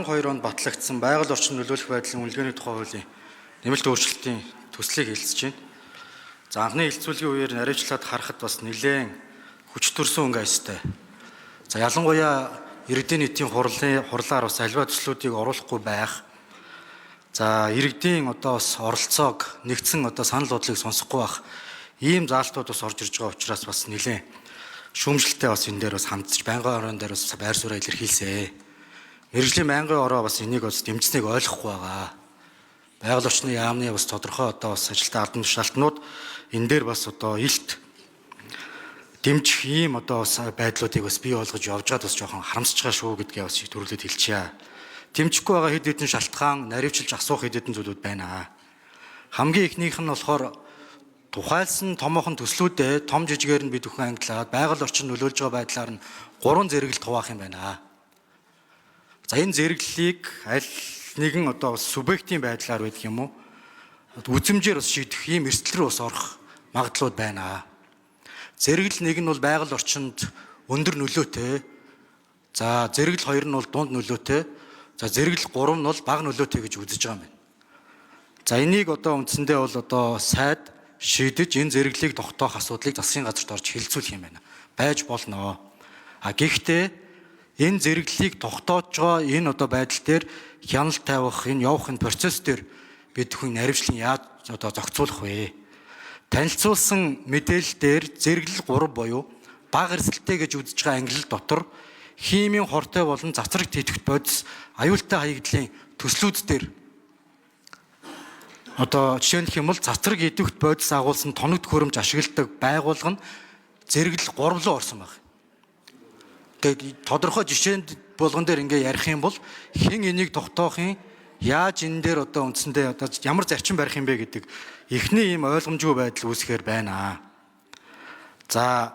2022 онд батлагдсан байгаль орчин нөлөөлөх байдлын үнэлгээний тухай хуулийн нэмэлт өөрчлөлтийн төслийг хэлэлцэж байна. За анхны хэлэлцүүлгийн үеэр наривчлаад харахад бас нэлээд хүч төрсөн өнгө аястай. За ялангуяа иргэдийн нийтийн хурлын хурлаар бас альва төслүүдийг оруулахгүй байх. За иргэдийн одоо бас оролцоог нэгдсэн одоо санал бодлыг сонсохгүй байх ийм заалтууд бас орж ирж байгаа учраас бас нэлээд шүүмжлэлтэй бас энэ дээр бас хандж байнгын орон дээр бас байр сууриа илэрхийлсэ. Мэргэжлийн байнгын ороо бас энийг бас дэмжсэнийг ойлгохгүй байгаа. Байгаль орчны яамны бас тодорхой одоо бас ажилтан албан тушаалтнууд энэ дээр бас одоо илт дэмжих ийм одоо бас байдлуудыг бас бий болгож явж байгаад бас жоохон харамсаж байгаа шүү гэдгээ бас төрүүлээд хэлчихье. Дэмжихгүй байгаа хэд хэдэн шалтгаан, наривчилж асуух хэд хэдэн зүйлүүд байна. Хамгийн эхнийх нь болохоор тухайлсан томоохон төслүүдэд том жижигээр нь бид бүхэн ангилаад байгаль орчин нөлөөлж байгаа байдлаар нь гурван зэрэглэлд хуваах юм байна. За энэ зэрэглэлийг аль нэгэн одоо субъектийн байдлаар байдаг юм уу? Үзэмжээр бас шийдэх ийм эрсдэл рүү бас орох магадлалууд байна. Зэрэглэл нэг нь бол байгаль орчинд өндөр нөлөөтэй. За зэрэглэл хоёр нь бол дунд нөлөөтэй. За зэрэглэл гурав нь бол бага нөлөөтэй гэж үзэж байгаа юм байна. За энийг одоо үндсэндээ бол одоо сайд шийдэж энэ зэрэглэлийг тогтоох асуудлыг засгийн газарт орж хэлэлцүүлэх юм байна. Байж болно. А гэхдээ энэ зэрэглэлийг тогтоож байгаа энэ одоо байдал дээр хяналт тавих, энэ явах энэ процесс дээр бид хүн наривчлан яаж одоо зохицуулах вэ? Танилцуулсан мэдээлэл дээр зэрэглэл 3 буюу бага эрсдэлтэй гэж үзэж байгаа ангилал дотор химийн хортой болон цацраг тэтгэвд бодис аюултай хаягдлын төслүүд дээр одоо жишээлх юм бол цацраг идэвхт бодис агуулсан тоног төхөөрөмж ашигладаг байгууллага нь зэрэглэл 3 руу орсон байна. Тэгээд тодорхой жишээнд болгон дээр ингээ ярих юм бол хэн энийг тогтоох юм, яаж энэ дээр одоо үндсэндээ одоо ямар зарчим барих юм бэ гэдэг эхний ийм ойлгомжгүй байдал үүсгэхээр байна. За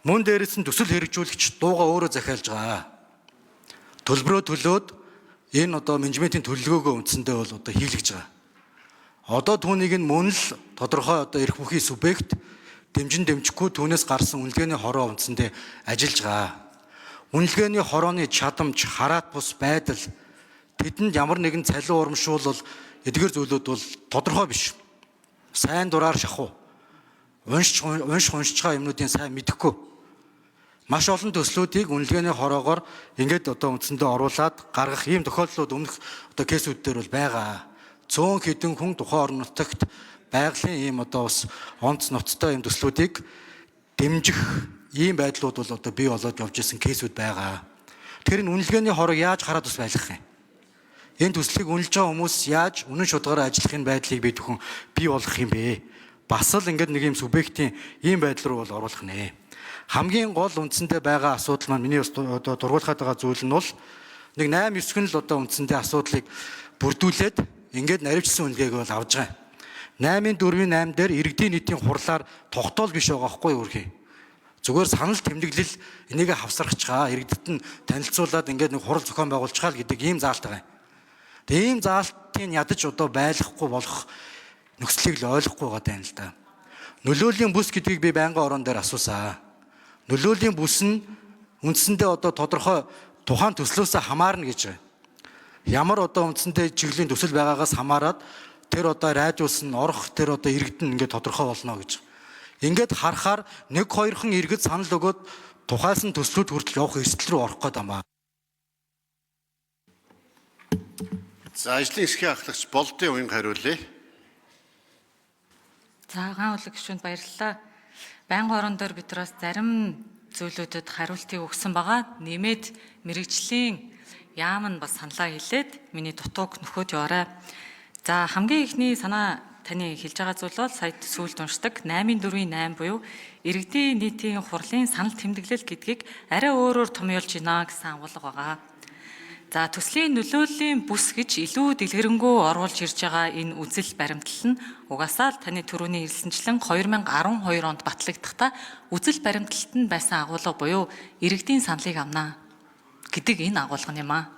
мөн дээрээс нь төсөл хэрэгжүүлэгч дууга өөрөө захиалж байгаа. Төлбөрөө төлөөд энэ одоо менежментийн төлөвлөгөөгөө үндсэндээ бол одоо хийлгэж байгаа. Одоо түүнийг нь мөн л тодорхой одоо эрх бүхий субъект дэмжин дэмжихгүй түүнээс гарсан үнэлгээний хороо үндсэндээ ажиллаж байгаа. Үнэлгээний хорооны чадамж, хараат бус байдал тэдэнд ямар нэгэн цалин урамшуулал эдгэр зүйлүүд бол тодорхой биш. Сайн дураар шахуу. Уншиж унших уншиж байгаа юмнуудын сайн мэдэхгүй. Маш олон төслүүдийг үнэлгээний хороогоор ингээд одоо үндсэндээ оруулаад гаргах ийм тохиолдлууд өмнөх одоо кейсүүд дээр бол байгаа. Цөөн хэдэн хүн тухайн орон нутагт байгалийн ийм одоо бас онц ноцтой ийм төслүүдийг дэмжих ийм байдлууд бол одоо бий болоод явж исэн кейсүүд байгаа. Тэр нь үнэлгээний хорог яаж хараад бас байлгах юм? Энэ төслийг үнэлж байгаа хүмүүс яаж үнэн шударгаар ажиллах энэ байдлыг бид бүхэн бий болгох юм бэ? Бас л ингээд нэг юм субъектийн ийм байдал руу бол оруулах нэ. Хамгийн гол үндсэндээ байгаа асуудал маань миний одоо дургуулхад байгаа зүйл нь бол нэг 8 9 л одоо үндсэндээ асуудлыг бүрдүүлээд ингээд наривчлсан үнэлгээг бол авж байгаа юм. 8-ын 4-ийн 8 дээр иргэдийн нийтийн хурлаар тогтоол биш байгаа хгүй юу хэ. Зүгээр санал тэмдэглэл энийг хавсарч байгаа, иргэдэд нь танилцуулаад ингээд нэг хурал зохион байгуулчихаа л гэдэг ийм заалт байгаа юм. Тэгээ ийм заалтыг ядаж одоо байлгахгүй болох нөхцөлийг л ойлгохгүй байгаа даа л да. Нөлөөлийн бүс гэдгийг би байнгын орон дээр асуусан. Нөлөөлийн бүс нь үндсэндээ одоо тодорхой тухайн төслөөсөө хамаарна гэж байна. Ямар одоо үндсэндээ чиглэлийн төсөл байгаагаас хамаарат тэр одоо радиус нь орох тэр одоо иргэд нь ингээд тодорхой болно гэж. Ингээд харахаар нэг хоёрхан иргэд санал өгөөд тухайлсан төслүүд хүртэл явах эрсдэл рүү орох гээд байна. За ажлын эрхийн ахлагч Болдын уян хариулъя. За гаан улаг гишүүнд баярлалаа. Байнгын орон дээр бид бас зарим зүйлүүдэд хариултыг өгсөн байгаа. Нэмээд мэрэгжлийн яам нь бас саналаа хэлээд миний дутууг нөхөд яваарай. За хамгийн ихний санаа таны хэлж байгаа зүйл бол сая сүүлд уншдаг 8-ын 4-ийн 8 буюу иргэдийн нийтийн хурлын санал тэмдэглэл гэдгийг арай өөрөөр томьёолж байна гэсэн агуулга байгаа. За төслийн нөлөөллийн бүс гэж илүү дэлгэрэнгүй оруулж ирж байгаа энэ үзэл баримтлал нь угаасаа л таны түрүүний хэлсэнчлэн 2012 онд батлагдахдаа үзэл баримтлалт нь байсан агуулга буюу иргэдийн саналыг авнаа гэдэг энэ агуулга юм аа.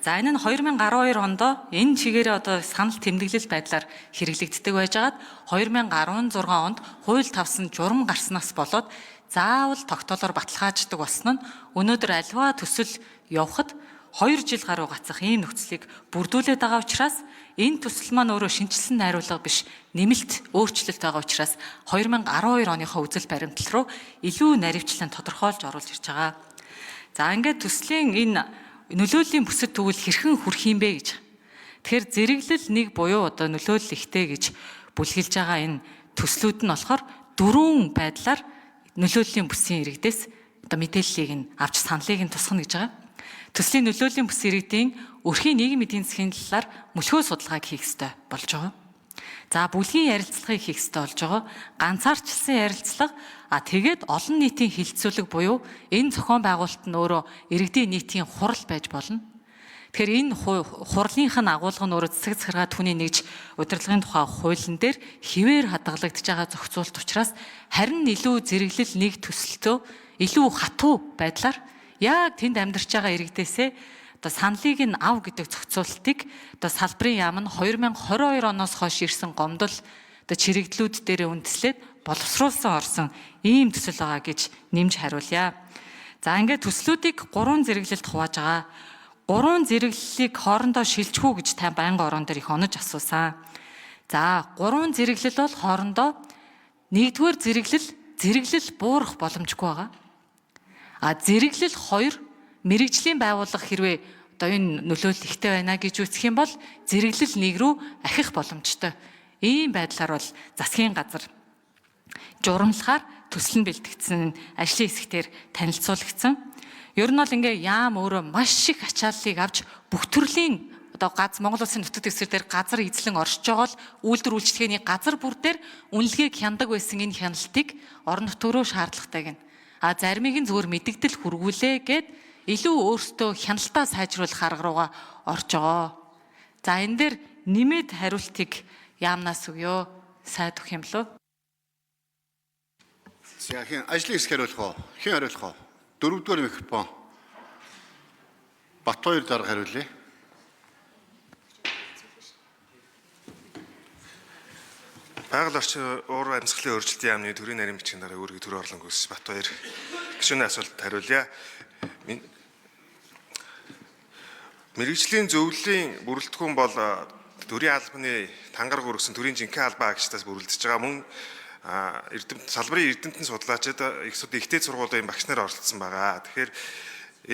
За энэ нь 2012 онд энэ чигээрээ одоо санал тэмдэглэл байдлаар хэрэглэгддэг байжгаад 2016 онд хууль тавсан журам гарснаас болоод заавал тогтоолоор баталгааждаг болсон нь өнөөдөр альва төсөл явахад 2 жил гаруй гацах ийм нөхцөлийг бүрдүүлээд байгаа учраас энэ төсөл маань өөрөө шинэчилсэн найруулга биш, нэмэлт өөрчлөлт байгаа учраас 2012 оныхоо үзэл баримтлал руу илүү наривчлан тодорхойлж оруулж ирж байгаа. За ингээд төслийн энэ нөлөөллийн бүсэд тэгвэл хэрхэн хүрэх юм бэ гэж. Тэгэхээр зэрэглэл нэг буюу одоо нөлөөлөл ихтэй гэж бүлгэлж байгаа энэ төслүүд нь болохоор дөрвөн байдлаар нөлөөллийн бүсийн иргэдээс одоо мэдээллийг нь авч саналыг нь тусгана гэж байгаа. Төслийн нөлөөллийн бүс иргэдийн өрхийн нийгмийн эдийн засгийн талаар мөлхөө судалгааг хийх ёстой болж байгаа. За бүлгийн ярилцлагыг хийх ёстой болж байгаа. Ганцаарчилсан ярилцлага, тэгээд олон нийтийн хилцүүлэг буюу энэ зохион байгуулалт нь өөрөө иргэдийн нийтийн хурал байж болно. Тэгэхээр энэ хурлынх нь агуулга нь өөрөө засаг захиргаа түүний нэгж удирдлагын тухай хуулийн дээр хിവэр хадгалагдаж байгаа зохицуулт учраас харин илүү зэрэглэл нэг төсөлтөө илүү хатуу байдлаар яг тэнд амьдарч байгаа иргэдээсээ одоо саналыг нь ав гэдэг зохицуултыг одоо салбарын яам нь 2022 оноос хойш ирсэн гомдол одоо чирэгдлүүд дээр үндэслээд боловсруулсан орсон ийм төсөл байгаа гэж нэмж хариулъя. За ингээд төслүүдийг 3 зэрэглэлд хувааж байгаа. 3 зэрэглэлийг хоорондоо шилжих үү гэж та байнгын орон дээр их онож асуусан. За 3 зэрэглэл бол хоорондоо нэгдүгээр зэрэглэл буурах боломжгүй байгаа. А зэрэглэл 2 мэрэгжлийн байгууллага хэрвээ одоо энэ нөлөөлөл ихтэй байна гэж үзэх юм бол зэрэглэл 1 рүү ахих боломжтой. Ийм байдлаар бол засгийн газар журамлахаар төсөл нь бэлтгэгдсэн, ажлын хэсэгтэр танилцуулагдсан. Ер нь бол ингээ яам өөрөө маш их ачааллыг авч бүх төрлийн одоо Монгол улсын нутаг дэвсгэр дээр газар эзлэн оршиж байгаа л үйлдвэр үйлчилгээний газар бүр дээр үнэлгээг хяндаг байсан энэ хяналтыг орон нутг руу шаардлагатай гэнэ. А заримыг нь зүгээр мэдэгдэл хүргүүлээ гэд илүү өөртөө хяналтаа сайжруулах арга руугаа орж байгаа. За энэ дээр нэмээд хариултыг яамнаас өгөө. Сайд өгөх юм лөө. За хэн ажлын хэсэг хариулах уу? Хэн хариулах уу? Дөрөвдүгээр микрофон. Батбаяр дарга хариулъя. Байгаль орчин уур амьсгалын өөрчлөлтийн яамны төрийн нарийн бичгийн дараа үүргийг төр орлон гүйцэтгэж Батбаяр гишүүний асуултад хариулъя. Мэргэжлийн зөвлөлийн бүрэлдэхүүн бол төрийн албаны тангараг өргөсөн төрийн жинхэнэ албан агчдаас бүрэлдэж байгаа. Мөн эрдэмт салбарын эрдэмтэн судлаачид их ихтэй сургуулийн багш нар оролцсон байгаа. Тэгэхээр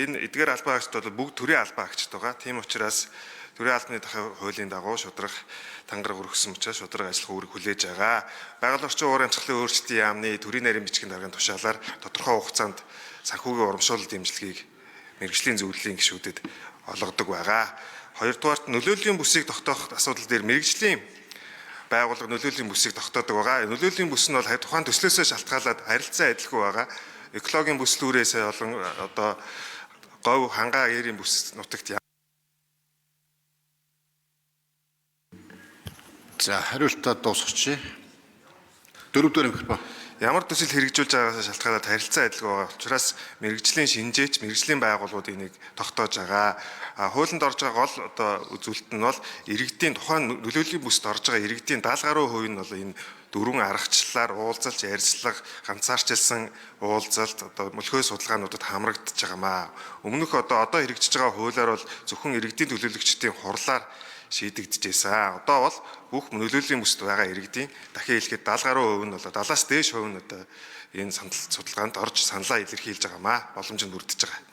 энэ эдгээр албан агчид бол бүгд төрийн албан агчид байгаа. Тийм учраас төрийн албаны хуулийн дагуу шударга тангараг өргөсөн учраас шударга ажиллах үүрэг хүлээж байгаа. Байгаль орчин уур амьсгалын өөрчлөлтийн яамны төрийн нарийн бичгийн даргын тушаалаар тодорхой хугацаанд санхүүгийн урамшуулал дэмжлэгийг мэргэжлийн зөвлөлийн гишүүдэд олгодог байгаа. Хоёрдугаарт нөлөөллийн бүсийг тогтоох асуудал дээр мэргэжлийн байгууллага нөлөөллийн бүсийг тогтоодог байгаа. Нөлөөллийн бүс нь бол тухайн төслөөсөө шалтгаалаад харилцан адилгүй байгаа. Экологийн бүслүүрээс болон одоо говь хангаа ерийн бүс нутагт. За хариултаа дуусгачих. Дөрөвдүгээр микрофон. Ямар төсөл хэрэгжүүлж байгаагаас шалтгаалаад харилцан адилгүй байгаа учраас мэргэжлийн шинжээч, мэргэжлийн байгууллагууд энийг тогтоож байгаа. Хуулинд орж байгаа гол одоо үзүүлэлт нь бол иргэдийн тухайн нөлөөллийн бүсд орж байгаа иргэдийн 70 гаруй хувь нь бол энэ дөрвөн аргачлалаар уулзалт, ярилцлага, ганцаарчилсан уулзалт одоо мөлхөө судалгаануудад хамрагдаж байгаамаа. Өмнөх одоо хэрэгжиж байгаа хуулиар бол зөвхөн иргэдийн төлөөлөгчдийн хурлаар шийдэгдэжсэн. Одоо бол бүх нөлөөллийн бүсд байгаа иргэдийн дахин хэлэхэд 70 гаруй хувь нь бол 70-аас дээш хувь нь одоо энэ санал судалгаанд орж саналаа илэрхийлж байгаамаа. Боломж нь бүрдэж байгаа.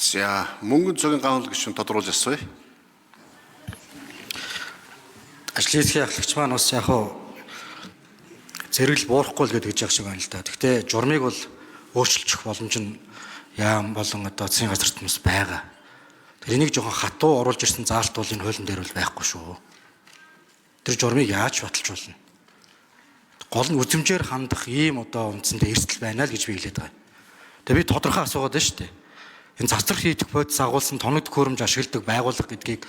За мөнгөн цогийн гавнал гишүүн тодруулж асууя. Ажлын хэсгийн ахлагч маань бас яг хуу зэрэгэл буурахгүй л гэдэг жаах шиг байна л да. Гэхдээ журмыг бол өөрчилчих боломж нь яам болон одоо засгийн газарт бас байгаа. Тэр энийг жоохон хатуу оруулж ирсэн заалт бол энэ хуулийн дээр бол байхгүй шүү. Тэр журмыг яаж баталж болно? Гол нь үзмжээр хандах ийм одоо үндсэндээ эрсдэл байна л гэж би хэлээд байгаа. Тэгээ би тодорхой асуугаад байна шүү дээ. Энэ цацрах хийх бодис агуулсан тоног төхөөрөмж ашигладаг байгууллага гэдгийг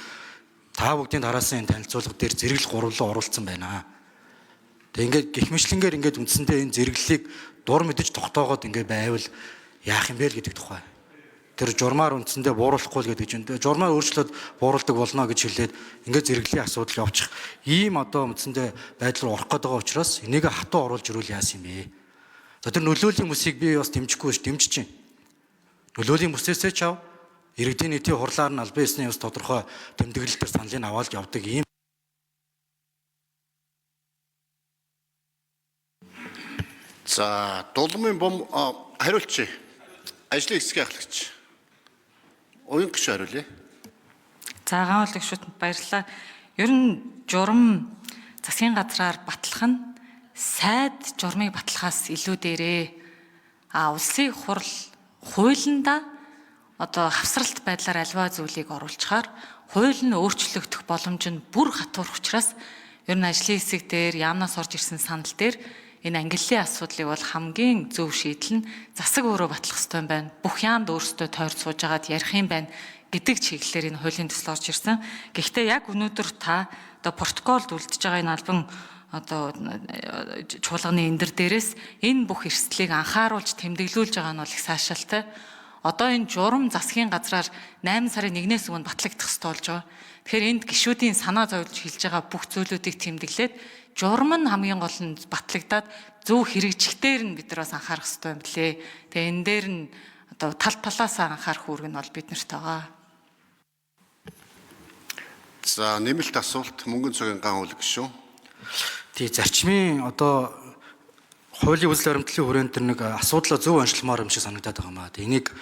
та бүгдийн тараасан энэ танилцуулга дээр зэрэглэл гурвлаа оруулсан байна. Тэгээ ингээд гих мэтлэнгээр ингээд үндсэндээ энэ зэрэглэлийг дур мэдэж тогтоогоод ингээд байвал яах юм бэ л гэдэг тухай. Тэр журмаар үндсэндээ бууруулахгүй л гэдэг чинь журмаар өөрчлөөд бууруулдаг болно гэж хэлээд ингээд зэрэглэлийн асуудал явчих. Ийм одоо үндсэндээ байдал руу орох гээд байгаа учраас энийг хатуу оруулж ирүүл яасан юм бэ? За тэр нөлөөллийн бүсийг би бас дэмжихгүй ш дэмжиж чинь. Нөлөөлийн бүсээсээ чав иргэдийн нийтийн хурлаар нь албан ёсны ёс тодорхой тэмдэглэл төр саналыг аваад явдаг ийм. За, дулмын бом хариулчих. Ажлын хэсгийн ахлагч. Уян гишүүн хариулъя. За гаан хууль гишүүтэнд баярлалаа. Ер нь журам засгийн газраар батлах нь сайд журмыг батлахаас илүү дээрээ. А улсын хурал хуулиндаа одоо хавсралт байдлаар альва зүйлийг оруулчихаар хууль нь өөрчлөгдөх боломж нь бүр хатуурах учраас ер нь ажлын хэсэг дээр яамнаас орж ирсэн санал дээр энэ ангиллын асуудлыг бол хамгийн зөв шийдэл нь засаг өөрөө батлах ёстой юм байна. Бүх яамд өөрсдөө тойрч сууж агаад ярих юм байна гэдэг чиглэлээр энэ хуулийн төсөл орж ирсэн. Гэхдээ яг өнөөдөр та одоо протоколд үлдэж байгаа энэ албан одоо чуулганы эндэр дээрээс энэ бүх эрсдлийг анхааруулж тэмдэглүүлж байгаа нь бол их саашаалтай. Одоо энэ журам засгийн газраар 8 сарын 1-ээс өмнө батлагдах ёстой болж байгаа. Тэгэхээр энд гишүүдийн санаа зовлж хэлж байгаа бүх зүйлүүдийг тэмдэглээд журам нь хамгийн гол нь батлагдаад зөв хэрэгжих дээр нь бид нар бас анхаарах ёстой юм лээ. Тэгээ энэ дээр нь одоо тал талаасаа анхаарах үүрэг нь бол бид нарт байгаа. За, нэмэлт асуулт мөнгөн цагийн ган хууль гишүүн. Тий, зарчмын одоо хуулийн үзэл баримтлалын хүрээнд тэр нэг асуудлаа зөв онцлмоор юм шиг санагдаад байгаа юм аа. Энийг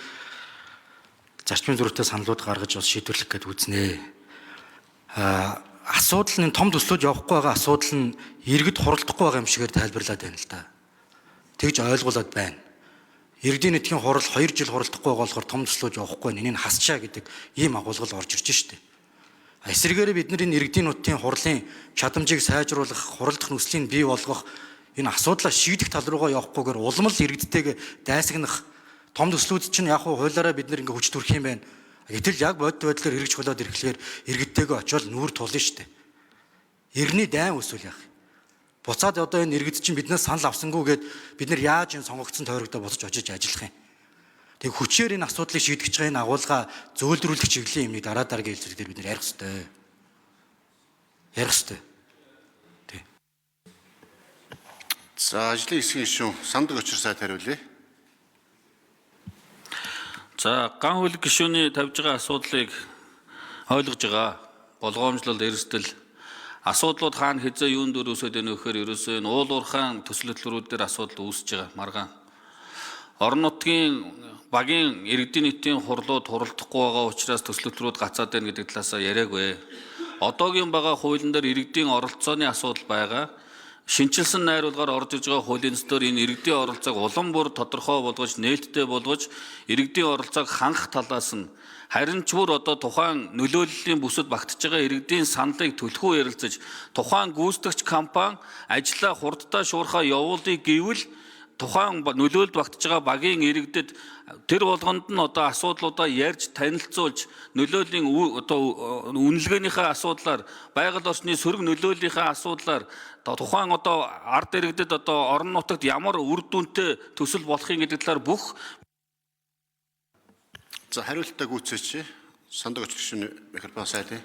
зарчмын зөрүүтэй саналууд гаргаж бас шийдвэрлэх гээд үзнэ. Асуудал нь том төслүүд явахгүй байгаа асуудал нь иргэд хуралдахгүй байгаа юм шигээр тайлбарлаад байна л да. Тэгж ойлгуулад байна. Иргэдийн нийтийн хурал 2 жил хуралдахгүй байгаа болохоор том төслүүд явахгүй байна. Энийг хасчаа гэдэг ийм агуулгал орж ирж штэ. Эсвэргээрээ бид нар энэ иргэдийн нутгийн хурлын чадамжийг сайжруулах, хуралдах нөхцөлийг бий болгох энэ асуудлаа шийдэх тал руугаа явахгүйгээр улам л иргэдтэйг дайсагнах том төслүүд чинь яг хуулиараа бид нар ингээ хүч төрөх юм байна. Гэтэл яг бодит байдлаар хэрэгж болоод ирэхлээр иргэдтэйгээ очиод нүүр тулна штэ. Иргэний дайн өсвөл яах юм? Буцаад одоо энэ иргэд чинь биднээс санал авсангүй гэд бид нар яаж энэ сонгогдсон тойрогдоо буцаж очиж ажиллах юм? Тэг хүчээр энэ асуудлыг шийдэж байгаа энэ агуулга зөөлрүүлэх чиглэлийн юмыг дараа дараагийн хэлцэл дээр бид нар ярих ёстой. Ярих ёстой. Тий. За, ажлын хэсгийн гишүүн сандаг очир сайд хариулъя. За, ган хууль гишүүний тавьж байгаа асуудлыг ойлгож байгаа. Болгоомжлол, эрсдэл асуудлууд хаана хэзээ юун дээр үүсээд байна вэ гэхээр ерөөсөө энэ уул уурхаан төсөл хөтөлбөрүүд дээр асуудал үүсэж байгаа маргаан. Орон нутгийн багийн иргэдийн нийтийн хурлууд хуралдахгүй байгаа учраас төсөл хөтөлбөрүүд гацаад байна гэдэг талаасаа яриаггүй. Одоогийн байгаа хуулийн дээр иргэдийн оролцооны асуудал байгаа. Шинэчилсэн найруулгаар орж иж байгаа хуулийн төслөөр энэ иргэдийн оролцоог улам бүр тодорхой болгож, нээлттэй болгож, иргэдийн оролцоог хангах талаас нь харин ч бүр одоо тухайн нөлөөллийн бүсэд багтж байгаа иргэдийн саналыг түлхүү ярилцаж, тухайн гүйцэтгэгч компани ажлаа хурдтай шуурхаа явуулъя гэвэл тухайн нөлөөлөлд багтж байгаа багийн иргэдэд тэр болгонд нь одоо асуудлуудаа ярьж танилцуулж нөлөөллийн одоо үнэлгээнийхээ асуудлаар байгаль орчны сөрөг нөлөөллийнхээ асуудлаар тухайн одоо ард иргэдэд одоо орон нутагт ямар үр дүнтэй төсөл болохын гэдэг талаар бүх. За, хариултаа гүйцээч. Сандаг очир гишүүн микрофон сайлаа.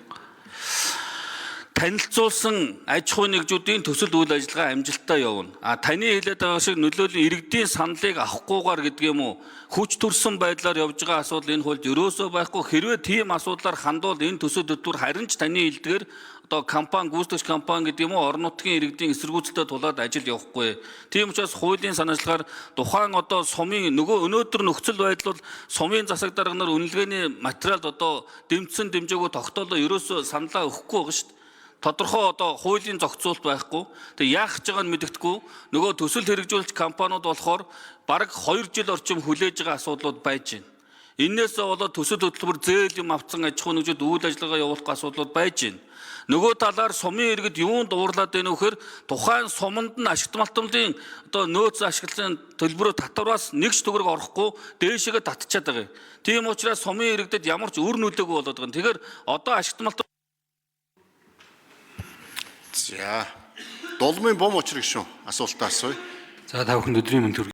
Танилцуулсан аж ахуйн нэгжүүдийн төсөл үйл ажиллагаа амжилттай явна. А таны хэлээд байгаа шиг нөлөөллийн иргэдийн саналыг авахгүйгээр гэдэг юм уу? Хүч төрсөн байдлаар явж байгаа асуудал энэ хуульд ерөөсөө байхгүй. Хэрвээ тийм асуудлаар хандвал энэ төсөл хөтөлбөр харин ч таны хэлдгээр одоо компани, гүйцэтгэгч компани гэдэг юм уу, орон нутгийн иргэдийн эсэргүүцэлтэй тулаад ажил явахгүй. Тийм учраас хуулийн санаачлагаар тухайн одоо сумын нөгөө өнөөдөр нөхцөл байдал бол сумын засаг дарга нар үнэлгээний материалд одоо дэмжсэн дэмжээгүй тогтоолоо ерөөсөө саналаа өгөхгүй байгаа шүү дээ. Тодорхой одоо хуулийн зохицуулалт байхгүй. Тэгээ яах гэж байгааг нь мэддэхгүй. Нөгөө төсөл хэрэгжүүлэгч компаниуд болохоор бараг 2 жил орчим хүлээж байгаа асуудлууд байж байна. Энээс болоод төсөл хөтөлбөр зээл юм авцсан аж ахуйн нэгжүүд үйл ажиллагаа явуулах асуудлууд байж байна. Нөгөө талаар сумын иргэд юунд уурлаад байна вэ гэхээр тухайн суманд нь ашигт малтамлын одоо нөөц ашиглалтын төлбөрөө татвараас нэг ч төгрөг орохгүй дээшээгээ татчаад байгаа юм. Тийм учраас сумын иргэдэд ямар ч үр нөлөөгүй болоод байгаа юм. Тэгэхээр одоо ашигт малтам. За, дулмын бом очир гишүүн асуултаа асууя. За, та бүхэнд өдрийн мэнд хүргэе.